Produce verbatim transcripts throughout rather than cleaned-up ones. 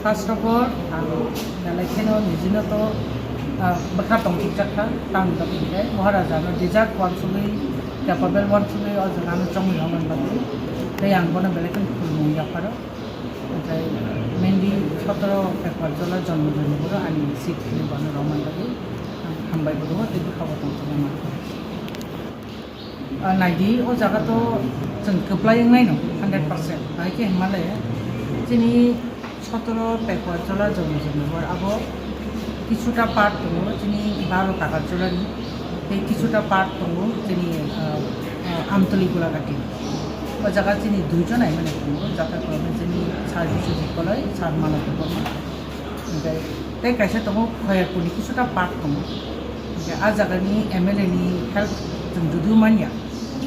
First of all, ang belai kheno nijino to, ah, bwkha tongthokjak kha, tamni bagwi hwnkhe Maharaja no deserve uansugwi, capable uansugwi o jaga no chongwi rwmani bagwi. Tei ang bono belai kheno khulumung yapharo. Omohai mainly sotoro Pekhuarjala jonmo jonmo boro ani seat kheno bono rwmani bagwi ang hambai bo rwo tei bwkha bo tongthokma. Ah, naidi, o jaga to chwng kwplai wngnaino hundred percent. Bahai khe hwnmale chini sotoro Pekhuarjala jonmo jonmo boro abo kisuta part tongo chini baro Takarjalani, tei kisuta part tongo chini, ah, ah, Amtoli Golagati. O jaga chini duijon aimani tongo, jata kwrwngni chini Sir Biswajit Koloi, Sir Mala Debbarma. Hingke tei kaisa tongo, Khoyerpurni kisuta part tongo. Hingke a jagani M L A ni help chwng judu manya.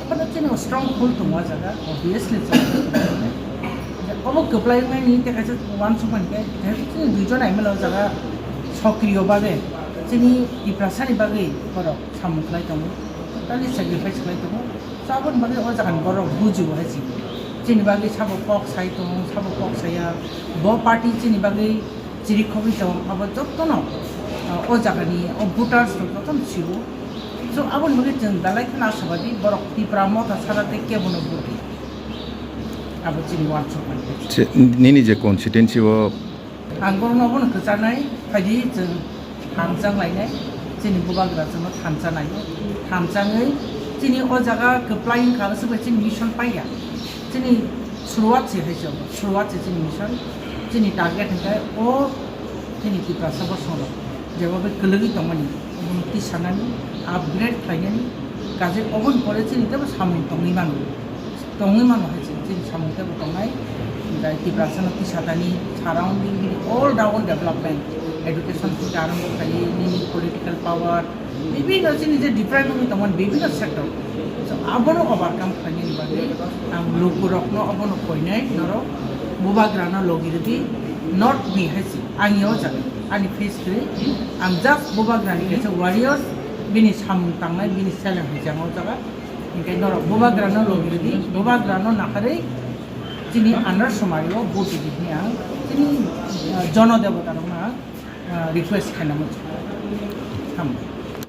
Haphano chini strong hold tongo a jaga, obviously chwng. Obo kwplai wngnai ni tei kaisa uansukmani khe, jehetu chini duijon M L A o jaga sokriyo bagwi, chini Tiprasani bagwi borok samung khlai tongo, totally sacrifice khlai tongo. So, aboni bagwi o jagani borok bujio hai se. Chini bagwi sabo kok sai tong, sabo kok saya. Bo party chini bagwi chirikhogwi tong, abo jotono, ah, o jagani, o voters rok jotono sio. So, aboni bagwi chwng belai kheno ashabadi borok Tipra Motha sara tei kebono vote ri. Abo chini uansukmani. Se, nini je constituency o Ang borokno obono kwcharnai, phaidi chwng thansa wnglainai, chini bubagra chwngno thansa naio, thansangwi chini o jaga kwplai wngkha, aswk bai chini mission paiya, chini suruwat se hai se, suruwat se chini mission, chini target hwnkhe o chini Tiprasa bosongrok jeba bai kwlwgwi tongmani, obono tisanani, upgrade khlainani, kaje oboni pore chini teibo samung tongwi mano. Tongwi mano hai se, chini samung teibo tongnai. Hingke Tiprasano tisatani surrounding bini all round development, education theke arambo khlaiwi nini political power, bibhinno chini je deprive wngwi tongmani bibhinno sector, so abono overcome khlainani bagwi ang lukurokno obono koinai norok bubagrano logi rwdi, not me hai se, ang o jaga ani face kwrwi, ang just bubagrani kaisa warriors, bini samung tangnai, bini seleng hai se ang o jaga. Hingke norok bubagrano logi rwdi, bubagrano naharwi chini under sumario vote rwdi hwnwi ang chini, ah, jono debota rokno ang, ah, request khaina muchungo. Hambai.